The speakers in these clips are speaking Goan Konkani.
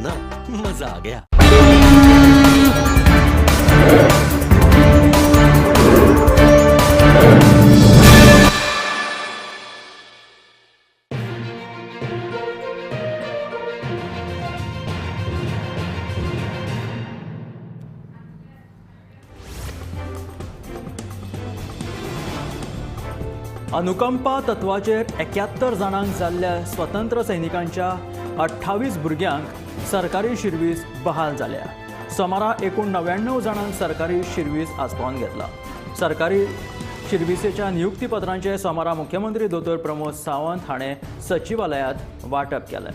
ना, मजा आ गया। अनुकंपा तत्वाचेर 71 जाणांक जाल्ल्या स्वतंत्र सैनिकांच्या 28 भुरग्यांक सरकारी शिरवीस बहाल जाल्या। सोमारा एकूण 99 जाणांक सरकारी शिरवीस आसपावन घेतला। सरकारी शिरविसेच्या नियुक्तीपत्रांचे सोमारा मुख्यमंत्री दोतोर प्रमोद सावंत हाणें सचिवालयांत वांटप केलें।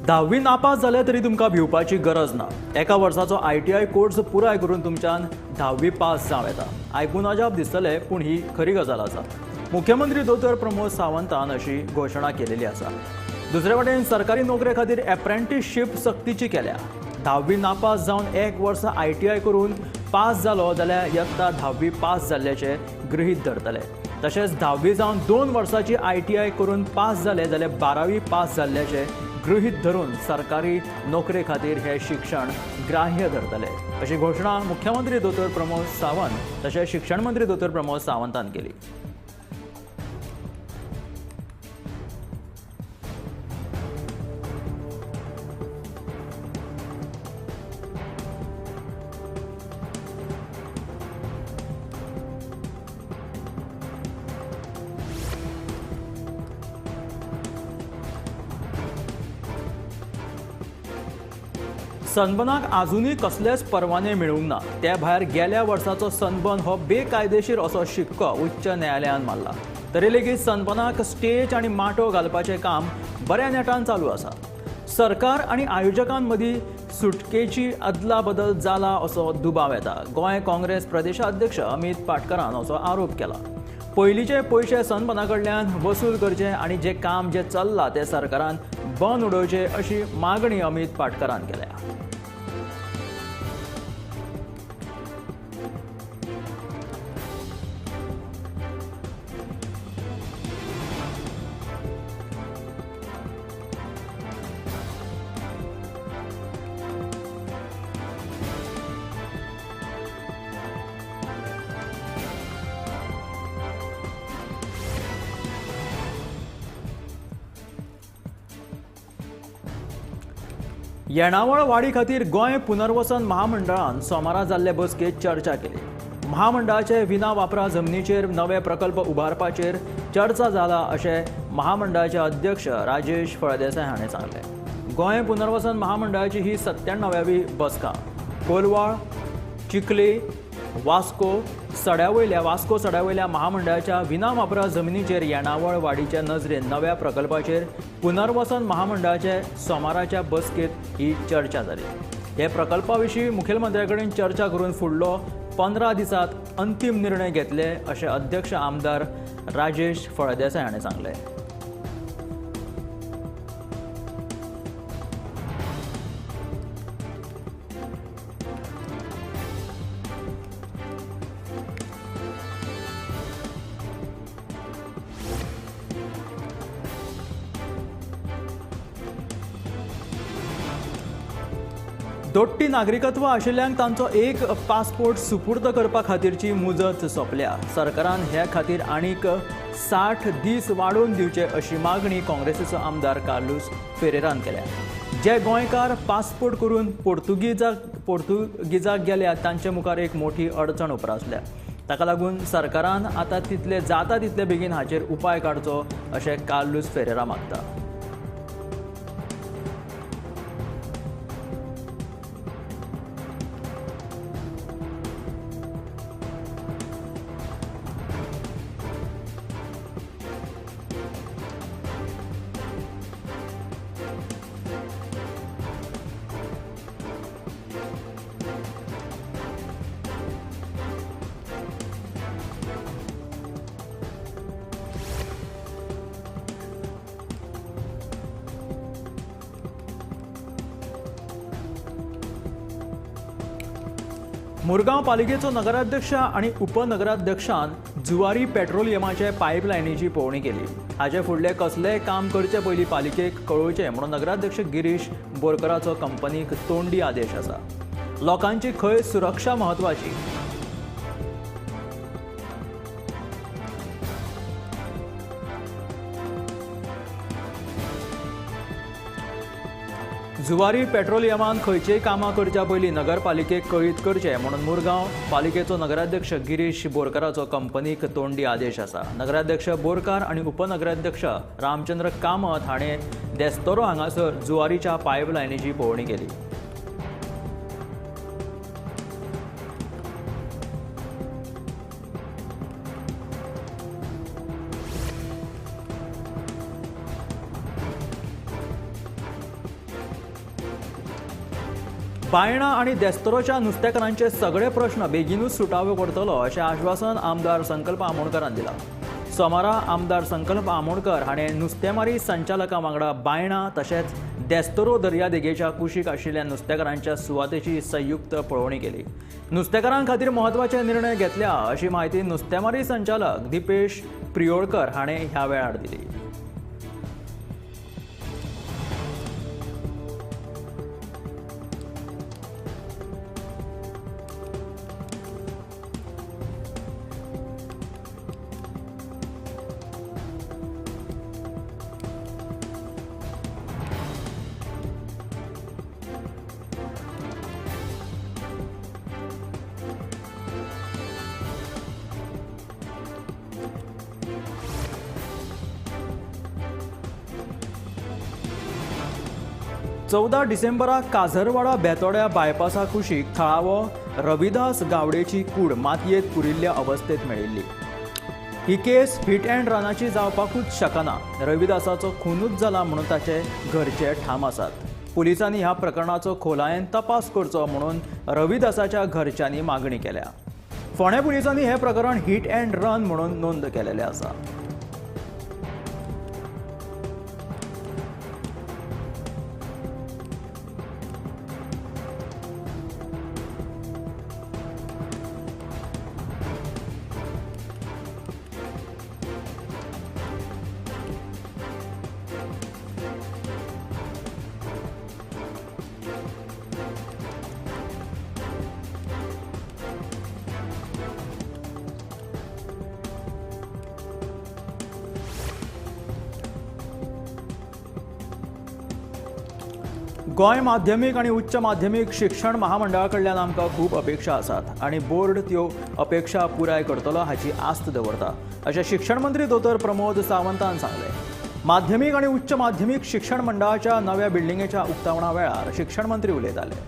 धावी नापास जाले तरी तुमकां भिवपाची गरज ना। एका वर्साचो ITI course पुराय करून तुमच्यान धावी पास जावं येता। आयकून अजाप दिसतलें, पूण ही खरी गजाल आसा। मुख्यमंत्री दोतोर प्रमोद सावंतान अशी घोशणा केलेली आसा। दुसरे वटेन सरकारी नोकरे खातीर एप्रेंटिसशीप सक्तीची केल्या। धावी नापास जावन एक वर्स ITI करून पास जालो जाल्यार यत्ता धावी पास जाल्ल्याचें गृहीत धरतले। तशेंच धावी जावन 2 वर्सांची ITI करून पास जाले जाल्यार 12वी पास जाल्ल्याचें गृहीत धरून सरकारी नोकरे खातीर हे शिक्षण ग्राह्य धरतले, अशी घोशणा मुख्यमंत्री दोतोर प्रमोद सावंत तशेंच शिक्षण मंत्री दोतोर प्रमोद सावंतान केली। सनबर्नाक आजुनूय कसलेच परवाने मेळूंक ना। ते भायर गेल्या वर्साचो सनबर्न हो बेकायदेशीर असो शिक्को उच्च न्यायालयान मारला। तरी लेगीत सनबर्नाक स्टेज आनी माटो घालपाचें काम बऱ्या नेटान चालू आसा। सरकार आनी आयोजकां मदीं सुटकेची अदला बदल जाला असो दुबाव येता। गोंय काँग्रेस प्रदेशाध्यक्ष अमित पाटकरान असो आरोप केला। पयलींचे पयशे सनबर्ना कडल्यान वसूल करचे आनी जे काम जे चल्लां तें सरकारान बंद उडोवचें अशी मागणी अमित पाटकरान केल्या। येणावळ वाडी खातीर गोंय पुनर्वसन महामंडळान सोमारा जाल्ले बसकेंत चर्चा केली। महामंडळाचे विना वापरा जमनीचेर नवे प्रकल्प उबारपाचेर चर्चा जाला अशें महामंडळाचे अध्यक्ष राजेश फळदेसाय हाणें सांगलें। गोंय पुनर्वसन महामंडळाची ही 97वी बसका कोलवाळ, चिखली, वास्को सड्यावयल्या महामंडळाच्या विना वापरा जमनीचेर येणावळ वाडीच्या नजरेन नव्या प्रकल्पाचेर पुनर्वसन महामंडळाचे सोमाराच्या बसकेंत ही चर्चा जाली। हे प्रकल्पा विशीं मुखेलमंत्र्या कडेन चर्चा करून फुडलो 15 दिसांत अंतीम निर्णय घेतले अशें अध्यक्ष आमदार राजेश फळदेसाय हाणें सांगलें। दोट्टी नागरिकत्व आशिल्ल्यांक तांचो एक पासपोर्ट सुपूर्द करपा खातीरची मुजत सोंपल्या। सरकारान हे खातीर आनीक 60 दीस वाडोवन दिवचे अशी मागणी काँग्रेसीचो आमदार कार्लूस फेरेरान केल्या। जे गोंयकार पासपोर्ट करून पोर्तुगीजाक गेल्या तांचे मुखार एक मोठी अडचण उप्रासल्या। ताका लागून सरकारान आतां तितले जाता तितले बेगीन हाचेर उपाय काडचो अशें कार्लूस फेरेरा मागता। मुरगांव पालिकेचो नगराध्यक्ष आनी उपनगराध्यक्षान जुवारी पेट्रोलियमाचे पायपलायनीची पळोवणी केली. हाचे फुडले कसलेय काम करचे पयलीं पालिकेक कळोवचें म्हणून नगराध्यक्ष गिरीश बोरकराचो कंपनीक तोंडी आदेश आसा. लोकांची खंय सुरक्षा म्हत्वाची. जुवारी पेट्रोलियमान खंयचेय कामां करच्या पयलीं नगरपालिकेक कळीत करचें म्हणून मुरगांव पालिकेचो नगराध्यक्ष गिरीश बोरकराचो कंपनीक तोंडी आदेश आसा. नगराध्यक्ष बोरकार आनी उपनगराध्यक्ष रामचंद्र कामत हाणें देस्तोरो हांगासर जुवारीच्या पायपलायनीची पळोवणी केली. बायणा आनी देस्तोरोच्या नुस्तेकारांचे सगळे प्रश्न बेगीनूच सुटावो करतलो अशें आश्वासन आमदार संकल्प आमोणकरान दिलां. सोमारा आमदार संकल्प आमोणकर हाणें नुस्तेमारी संचालकां वांगडा बायणा तशेंच देस्तोरो दर्यादेगेच्या कुशीक आशिल्ल्या नुस्तेकारांच्या सुवातेची संयुक्त पळोवणी केली. नुस्तेकारां खातीर म्हत्वाचे निर्णय घेतल्या अशी म्हायती नुस्तेमारी संचालक दीपेश प्रियोळकर हाणें ह्या वेळार दिली. चौदा डिसेंबराक काझरवाडा बेतोड्या बायपासा कुशीक थळावो रविदास गावडेची कूड मातयेंत पुरिल्ल्या अवस्थेत मेळिल्ली. ही केस हिट अँड रनाची जावपाकूच शकना. रविदासाचो खुनूच जाला म्हणून ताचे घरचे ठाम आसात. पुलिसांनी ह्या प्रकरणाचो खोलायेन तपास करचो म्हणून रविदासाच्या घरच्यांनी मागणी केल्या. फोंडें पुलिसांनी हें प्रकरण हिट अँड रन म्हणून नोंद केलेलें आसा. गोंय माध्यमीक आनी उच्च माध्यमीक शिक्षण महामंडळा कडल्यान आमकां खूब अपेक्षा आसात आनी बोर्ड त्यो अपेक्षा पुराय करतलो हाची आस्त दवरता अशें शिक्षण मंत्री दोतोर प्रमोद सावंतान सांगलें. माध्यमीक आनी उच्च माध्यमीक शिक्षण मंडळाच्या नव्या बिल्डिंगेच्या उक्तावणा वेळार शिक्षण मंत्री उलयताले.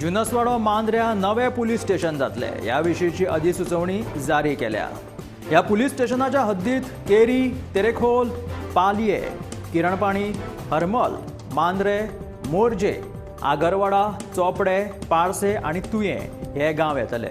जुनसवाडो मांद्र्या नवे पुलीस स्टेशन जातले ह्या विशींची अधिसुचोवणी जारी केल्या. ह्या पुलीस स्टेशनाच्या हद्दीत केरी, तेरेखोल, पालये, किरणपाणी, हरमल, मांद्रे, मोरजे, आगरवाडा, चोपडे, पार्से आनी तुयें हे गांव येतले.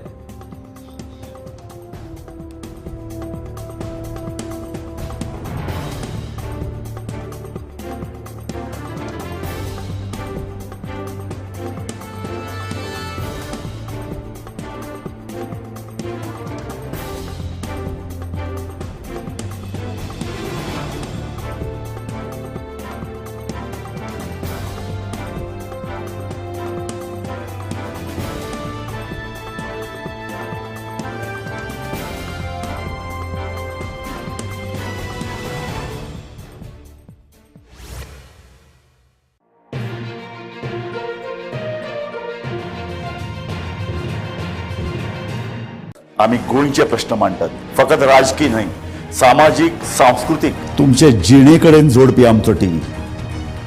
आमी गोंयचे प्रश्न मांडटात, फकत राजकी न्हय, सामाजीक, सांस्कृतीक, तुमचे जिणे कडेन जोडपी आमचो टीव्ही,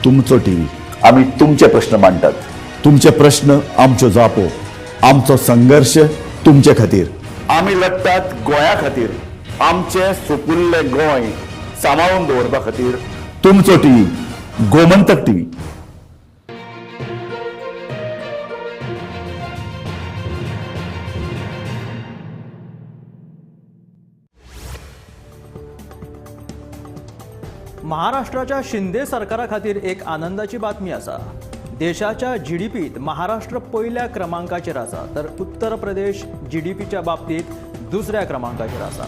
तुमचो टीव्ही। आमी तुमचे प्रश्न मांडटात, तुमचे प्रश्न आमच्यो जापो, आमचो संघर्श तुमचे खातीर। आमी लढटात गोंया खातीर, आमचें सुपुल्लें गोंय सांबाळून दवरपा खातीर। तुमचो टीव्ही, गोमंतक टीव्ही। महाराष्ट्राच्या शिंदे सरकारा खातीर एक आनंदाची बातमी आसा। देशाच्या जीडीपीत महाराष्ट्र पयल्या क्रमांकाचेर आसा, तर उत्तर प्रदेश जीडीपीच्या बाबतीत दुसऱ्या क्रमांकाचेर आसा।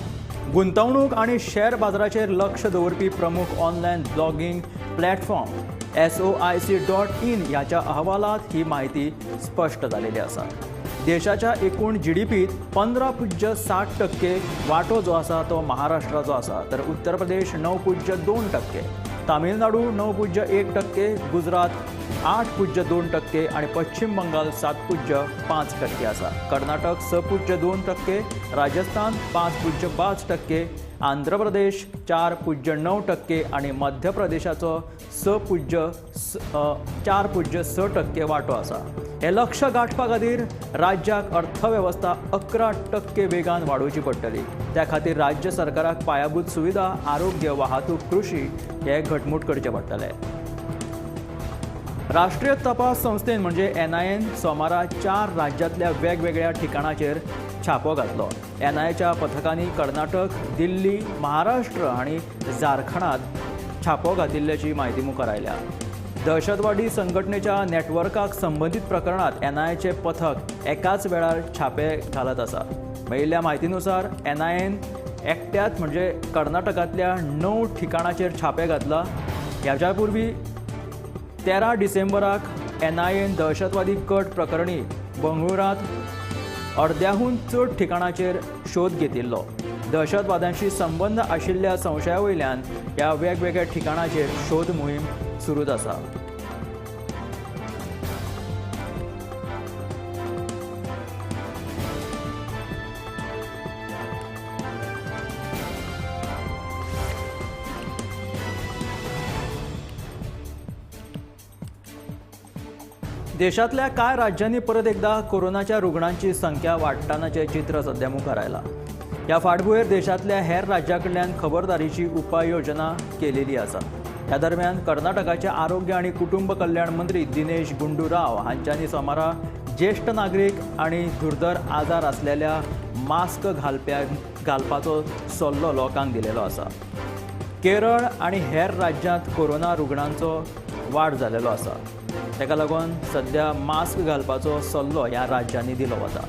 गुंतवणूक आनी शेअर बाजाराचेर लक्ष दवरपी प्रमुख ऑनलायन ब्लॉगिंग प्लॅटफॉर्म SOIC.in ह्याच्या अहवालात ही म्हायती स्पश्ट जालेली आसा। देशाच्या एकूण जीडीपीत 15.7% वांटो जो आसा तो महाराष्ट्राचो आसा, तर उत्तर प्रदेश 9.2%, तामिळनाडू 9.1%, गुजरात 8.2% आनी पश्चिम बंगाल 7.5% आसा। कर्नाटक 6.2%, राजस्थान 5.5%, आंध्र प्रदेश 4.9% आनी मध्य प्रदेशाचो 4.6% वांटो आसा। हे लक्ष गांठपा खातीर राज्याक अर्थवेवस्था 11% वेगान वाडोवची पडटली। त्या खातीर राज्य सरकाराक पायाभूत सुविधा, आरोग्य, वाहतूक, कृशी हे घटमूट करचे पडटले। राष्ट्रीय तपास संस्थेन म्हणजे NIA सोमारा 4 राज्यांतल्या वेगवेगळ्या ठिकाणाचेर छापो घातलो। NIAच्या पथकांनी कर्नाटक, दिल्ली, महाराष्ट्र आनी झारखंडात छापो घातिल्ल्याची म्हायती मुखार आयल्या। दहशतवादी संघटनेच्या नेटवर्काक संबंदीत प्रकरणात NIAचे पथक एकाच वेळार छापे घालत आसा। मेळिल्ल्या म्हायतीनुसार NIAन एकट्यात म्हणजे कर्नाटकांतल्या 9 ठिकाणाचेर छापे घातला। ह्याच्या पूर्वी 13 डिसेंबराक NIAन दहशतवादी कट प्रकरणी बंगळुरांत अर्द्याहून चड ठिकाणाचेर शोध घेतिल्लो। दहशतवाद्यांशी संबंद आशिल्ल्या संशया वयल्यान ह्या वेगवेगळ्या ठिकाणाचेर शोध मोहीम सुरूच आसा। देशांतल्या कांय राज्यांनी परत एकदा कोरोनाच्या रुग्णांची संख्या वाडटनाचें चित्र सध्या मुखार आयलां। ह्या फाटभुंयेर देशांतल्या हेर राज्यां कडल्यान खबरदारीची उपाययोजना केलेली आसा। ह्या दरम्यान कर्नाटकाचे आरोग्य आनी कुटुंब कल्याण मंत्री दिनेश गुंडू राव हांच्यांनी सोमारा ज्येश्ठ नागरीक आनी दुर्धर आजार आसलेल्या मास्क घालपाचो सल्लो लोकांक दिलेलो आसा। केरळ आनी हेर राज्यांत कोरोना रुग्णांचो वाड जालेलो आसा, ताका लागून सध्या मास्क घालपाचो सल्लो ह्या राज्यांनी दिलो वता।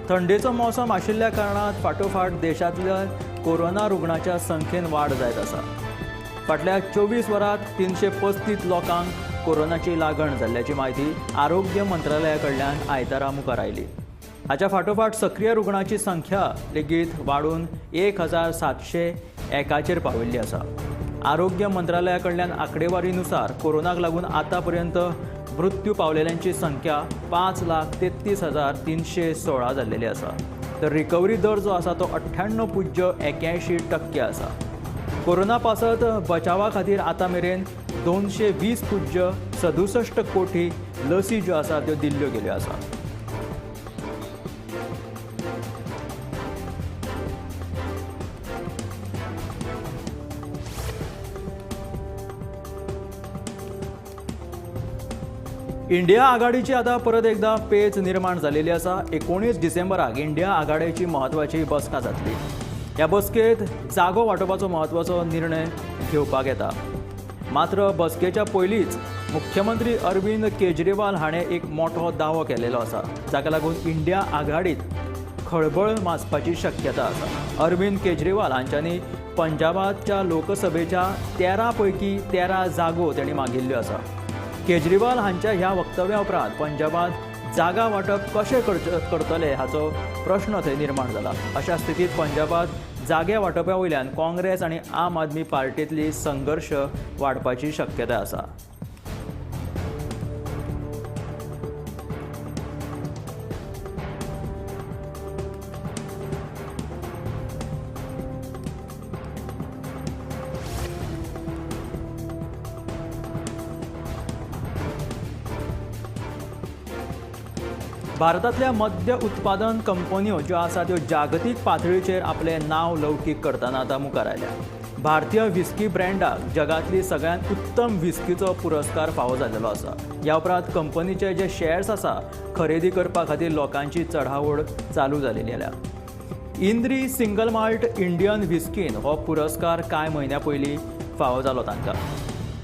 थंडेचो मोसम आशिल्ल्या कारणान फाटोफाट देशांतल्या कोरोना रुग्णाच्या संख्येन वाड जायत आसा। फाटल्या 24 वरांत 335 लोकांक कोरोनाची लागण जाल्ल्याची म्हायती आरोग्य मंत्रालया कडल्यान आयतारा मुखार आयली। हाच्या फाटोफाट सक्रीय रुग्णाची संख्या लेगीत वाडून 1701 पाविल्ली आसा। आरोग्य मंत्रालया कडल्यान आंकडेवारीनुसार कोरोनाक लागून आतापर्यंत मृत्यू पावलेल्यांची संख्या 5,33,316 जाल्लेली आसा, तर रिकव्हरी दर जो आसा तो 98.81% आसा। कोरोना पासत बचावा खातीर आतां मेरेन 220.67 कोटी लसी ज्यो आसा त्यो दिल्ल्यो गेल्यो आसा। इंडिया आघाडीची आता परत एकदा पेच निर्माण झालेली आसा। 19 डिसेंबराक इंडिया आघाडीची म्हत्वाची बसका जातली। ह्या बसकेत जागो वांटोवपाचो म्हत्वाचो निर्णय घेवपाक येता। मात्र बसकेच्या पयलींच मुख्यमंत्री अरविंद केजरीवाल हाणें एक मोठो दावो केलेलो आसा, जाका लागून इंडिया आघाडीत खळबळ माजपाची शक्यता आसा. अरविंद केजरीवाल हांच्यांनी पंजाबाच्या लोकसभेच्या 13 पैकी 13 जागो तांणी मागिल्ल्यो आसा. केजरीवाल हांच्या ह्या वक्तव्या उपरांत पंजाबात जागा वांटप कशें करतले हाचो प्रश्न थंय निर्माण जाला. अशा स्थितीत पंजाबात जागे वांटपा वयल्यान काँग्रेस आनी आम आदमी पार्टींतली संघर्श वाडपाची शक्यता आसा. भारतांतल्या मद्य उत्पादन कंपन्यो ज्यो आसा त्यो जागतीक पातळीचेर आपलें नांव लौकीक करतना आतां मुखार आयल्या. भारतीय व्हिस्की ब्रँडाक जगांतली सगळ्यांत उत्तम व्हिस्कीचो पुरस्कार फावो जाल्लो आसा. ह्या उपरांत कंपनीचे जे शेअर्स आसा खरेदी करपा खातीर लोकांची चढाओढ चालू जालेली आल्या. इंद्री सिंगल माल्ट इंडियन व्हिस्कीन हो पुरस्कार कांय म्हयन्या पयलीं फावो जालो तांकां.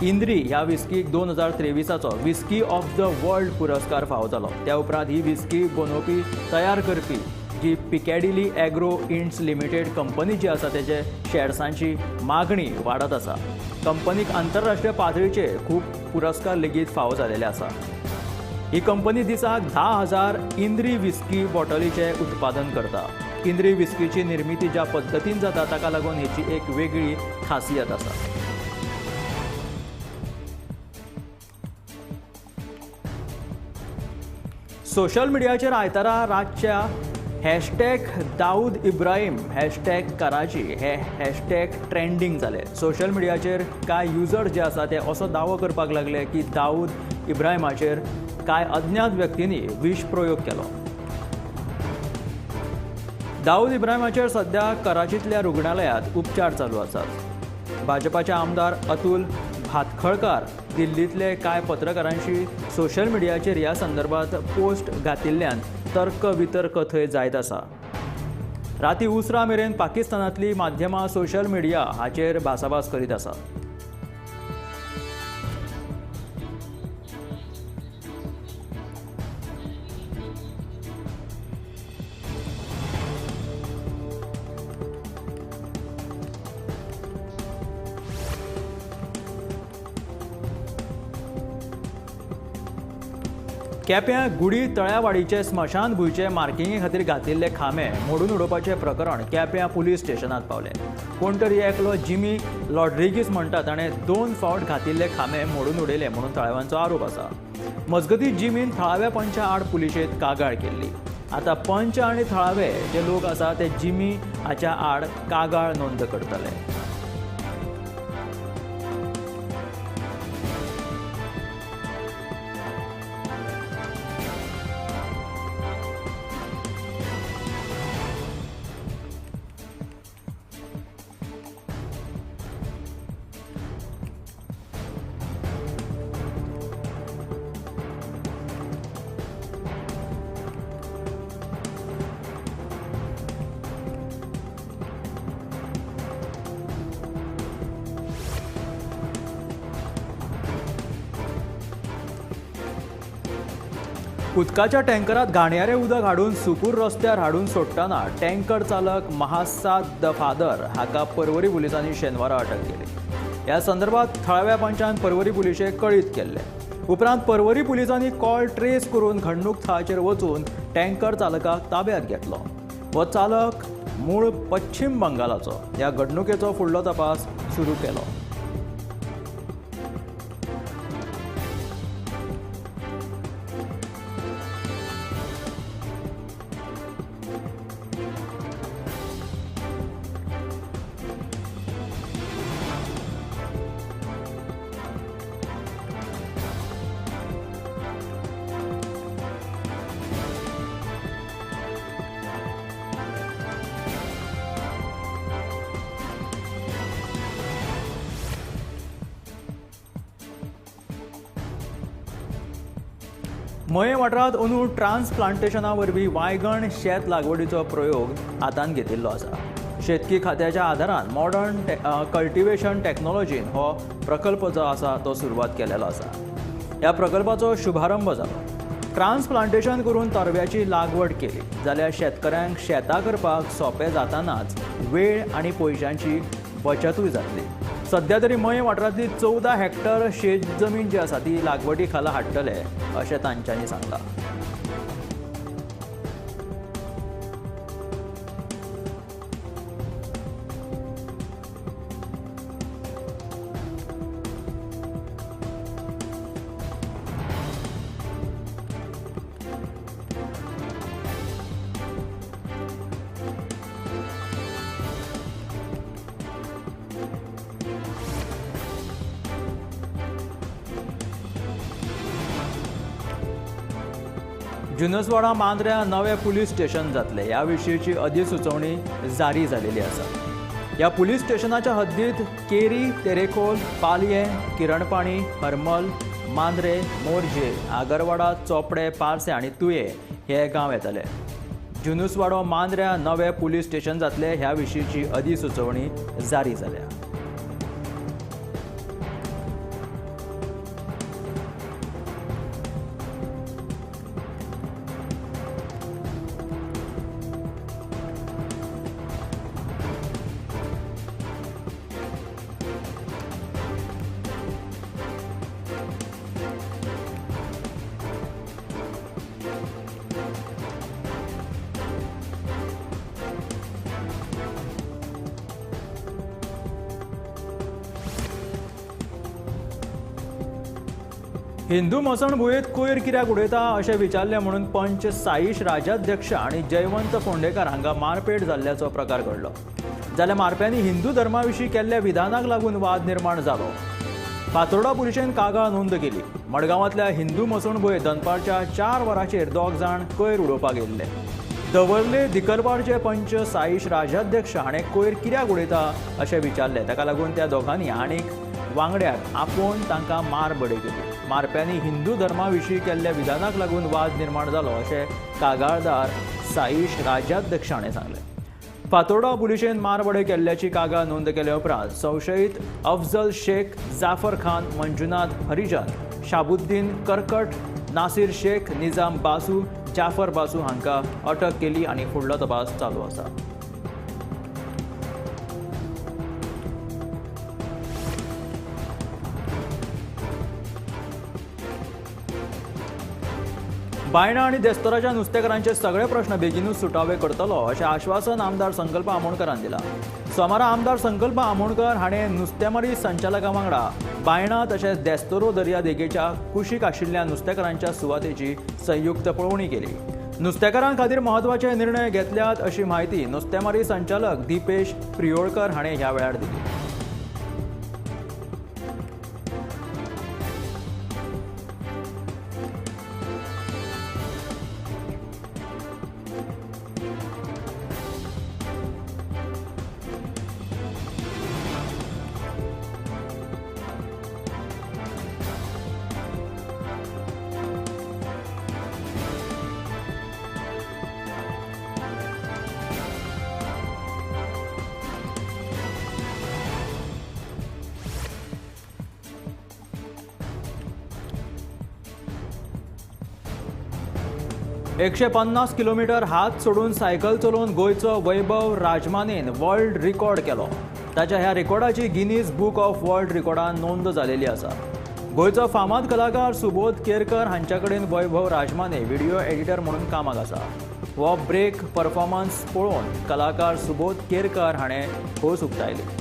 इंद्री ह्या व्हिस्कीक 2023चो व्हिस्की ऑफ the world पुरस्कार फावो जालो. त्या उपरांत ही व्हिस्की बनोवपी तयार करपी जी पिकॅडिली ॲग्रो इंड्स लिमिटेड कंपनी जी आसा तेजे शेअर्सांची मागणी वाडत आसा. कंपनीक आंतरराष्ट्रीय पातळीचेर खूब पुरस्कार लेगीत फावो जालेले आसा. ही कंपनी दिसाक 10,000 इंद्री व्हिस्की बॉटलीचें उत्पादन करता. इंद्री व्हिस्कीची निर्मिती ज्या पद्दतीन जाता ताका लागून हेची एक वेगळी खासियत आसा. सोशल मिडियाचेर आयतारा रातच्या हॅशटॅग दाऊद इब्राहिम हॅशटॅग कराची हे हॅशटॅग ट्रेंडींग जाले. सोशल मिडियाचेर कांय युजर्स जे आसा ते असो दावो करपाक लागले की दाऊद इब्राहिमाचेर कांय अज्ञात व्यक्तींनी विश प्रयोग केलो. दाऊद इब्राहिमाचेर सध्या कराचींतल्या रुग्णालयांत उपचार चालू आसात. भाजपाचे आमदार अतुल भातखळकार दिल्लींतले कांय पत्रकारांशी सोशल मिडियाचेर ह्या संदर्भात पोस्ट घातिल्ल्यान तर्क वितर्क थंय जायत आसा. राती उसरां मेरेन पाकिस्तानांतली माध्यमां सोशल मिडिया हाचेर भासाभास करीत आसा. केप्यां गुडी तळ्यावाडीचे स्मशानभूंयचे मार्किंगे खातीर घातिल्ले खांबे मोडून उडोवपाचें प्रकरण केप्यां पुलीस स्टेशनांत पावलें. कोण तरी एकलो जिमी लॉड्रिगीस म्हणटा ताणें 2 फावट घातिल्ले खांबे मोडून उडयले म्हणून थळाव्यांचो आरोप आसा. मजगतीं जिमीन थळाव्या पंचा आड पुलिशेंत कागाळ केल्ली. आतां पंच आनी थळावे जे लोक आसा ते जिमी हाच्या आड कागाळ नोंद करतले. उदकाच्या टँकरात घाणयारें उदक हाडून सुकूर रस्त्यार हाडून सोडटना टँकर चालक महासाद the father हाका पर्वरी पुलिसांनी शेनवारा अटक केली. ह्या संदर्भात थळाव्या पंचान पर्वरी पुलिशेक कळीत केल्लें. उपरांत पर्वरी पुलिसांनी कॉल ट्रेस करून घडणूक थळाचेर वचून टँकर चालकाक ताब्यात घेतलो. हो चालक मूळ पश्चिम बंगालाचो. ह्या घडणुकेचो फुडलो तपास सुरू केलो. मयें वाठारांत अंदू ट्रान्सप्लांटेशना वरवीं वायगण शेत लागवडीचो प्रयोग हातांत घेतिल्लो आसा. शेतकी खात्याच्या आदारान मॉडर्न कल्टिवेशन टॅक्नोलॉजीन हो प्रकल्प जो आसा तो सुरवात केलेलो आसा. ह्या प्रकल्पाचो शुभारंभ जालो. ट्रान्सप्लांटेशन करून तरव्याची लागवड केली जाल्यार शेतकऱ्यांक शेतां करपाक सोंपें जातानाच वेळ आनी पयशांची बचतूय जातली। सध्या तरी मयें वाठारांतली 14 हेक्टर शेत जमीन जी आसा ती लागवडी खाला हाडटले अशें तांच्यांनी सांगलां। जुनसवाडा मांद्र्या नवे पुलीस स्टेशन जातले ह्या विशींची अधिसुचोवणी जारी जालेली आसा। ह्या पुलीस स्टेशनाच्या हद्दीत केरी, तेरेखोल, पालयें, किरणपाणी, हरमल, मांद्रे, मोरजे, आगरवाडा, चोपडे, पार्से आनी तुये हे गांव येतले। जुनसवाडो मांद्र्या नवे पुलीस स्टेशन जातले ह्या विशींची अधिसुचोवणी जारी जाल्या। हिंदू मसणभुंयेंत कोयर कित्याक उडयता अशें विचारलें म्हणून पंच साईश राजाध्यक्ष आनी जयवंत फोंडेकार हांकां मारपेट जाल्ल्याचो प्रकार घडलो। जाल्यार मारप्यांनी हिंदू धर्मा विशीं केल्ल्या विधानाक लागून वाद निर्माण जालो। फातोर्डा पुलिशेन कागाळ नोंद केली। मडगांवांतल्या हिंदू मसणभुंयेंत दनपारच्या 4 वरांचेर 2 जाण कोयर उडोवपाक येयल्ले। दवर्ले दिकरबारचे पंच साईश राजाध्यक्ष हाणें कोयर कित्याक उडयता अशें विचारलें। ताका लागून त्या दोगांनी आनीक वांगड्याक आपोवन तांकां मार बडय केली। मारप्यांनी हिंदू धर्मा विशीं केल्ल्या विधानाक लागून वाद निर्माण जालो अशें कागाळदार साईश राजाध्यक्ष हाणें सांगलें। फातोर्डा पुलिशेन मारबडय केल्ल्याची कागाळ नोंद केले उपरांत संशयीत अफजल शेख, जाफर खान, मंजुनाथ हरिजन, शाबुद्दीन करकट, नासीर शेख, निजाम बासू, जाफर बासू हांकां अटक केली आनी फुडलो तपास चालू आसा। बायणा आनी देस्तोराच्या नुस्तेकारांचे सगळे प्रश्न बेगीनूच सुटावे करतलो अशें आश्वासन आमदार संकल्प आमोणकरान दिलां। सोमारा आमदार संकल्प आमोणकर हाणें नुस्तेमारी संचालका वांगडा बायणा तशेंच देस्तोरो दर्या देगेच्या कुशीक आशिल्ल्या नुस्तेकारांच्या सुवातेची संयुक्त पळोवणी केली। नुस्तेकारां खातीर म्हत्वाचे निर्णय घेतल्यात अशी म्हायती नुस्तेमारी संचालक दीपेश प्रियोळकर हाणें ह्या वेळार दिली। 150 किलोमीटर हात सोडून सायकल चलोवन गोंयचो वैभव राजमानेन वर्ल्ड रिकॉर्ड केलो। ताच्या ह्या रिकॉर्डाची गिनीज बुक ऑफ वर्ल्ड रिकॉर्डान नोंद जालेली आसा। गोंयचो फामाद कलाकार सुबोध केरकर हांच्या कडेन वैभव राजमाने व्हिडिओ एडिटर म्हणून कामाक आसा। हो ब्रेक परफॉर्मन्स पळोवन कलाकार सुबोध केरकर हाणें खोस उक्तायली।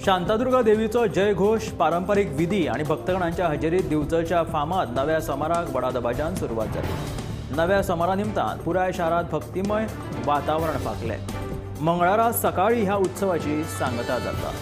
शांतादुर्गा देवीचो जयघोष, पारंपरिक विधी आणि भक्तगणांच्या हजेरीत दिवचलच्या फामाद नव्या समाराक व्हडा दबाज्यान सुरवात जाली। नव्या समारा निमतान पुराय शारांत भक्तिमय वातावरण फांकलें। मंगळारा सकाळी ह्या उत्सवाची सांगता जाता।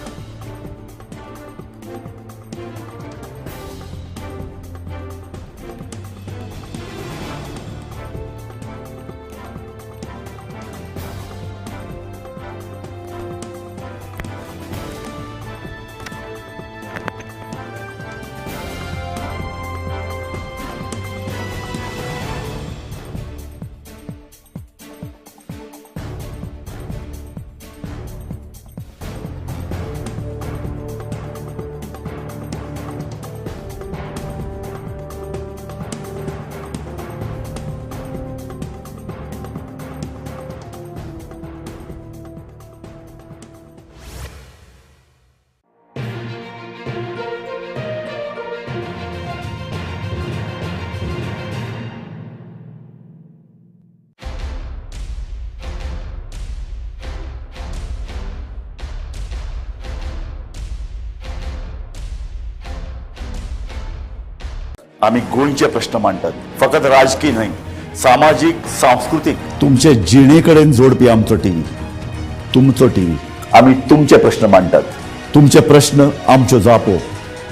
आमी गोंयचे प्रश्न मांडटात, फकत राजकी न्हय, सामाजीक, सांस्कृतीक, तुमचे जिणे कडेन जोडपी आमचो टीव्ही, तुमचो टीव्ही. आमी तुमचे प्रश्न मांडटात, तुमचे प्रश्न आमच्यो जापो,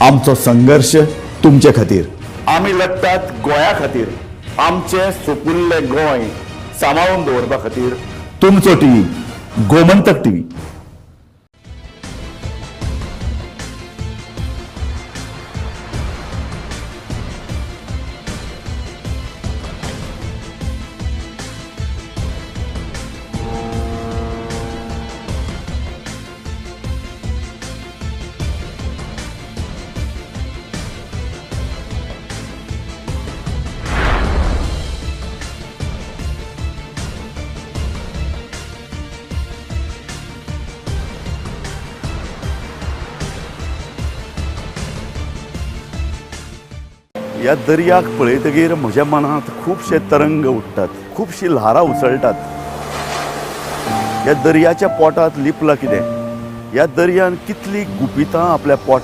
आमचो संघर्श तुमचे खातीर. आमी लढटात गोंया खातीर, आमचें सुपुल्लें गोंय सांबाळून दवरपा खातीर. तुमचो टीव्ही, गोमंतक टीव्ही. ह्या दर्याक पळयतगीर म्हज्या मनांत खुबशे तरंग उठ्ठात, खुबशीं ल्हारां उसळटात. ह्या दर्याच्या पोटांत लिपलां कितें? ह्या दर्यान कितलीं गुपितां आपल्या पोटांत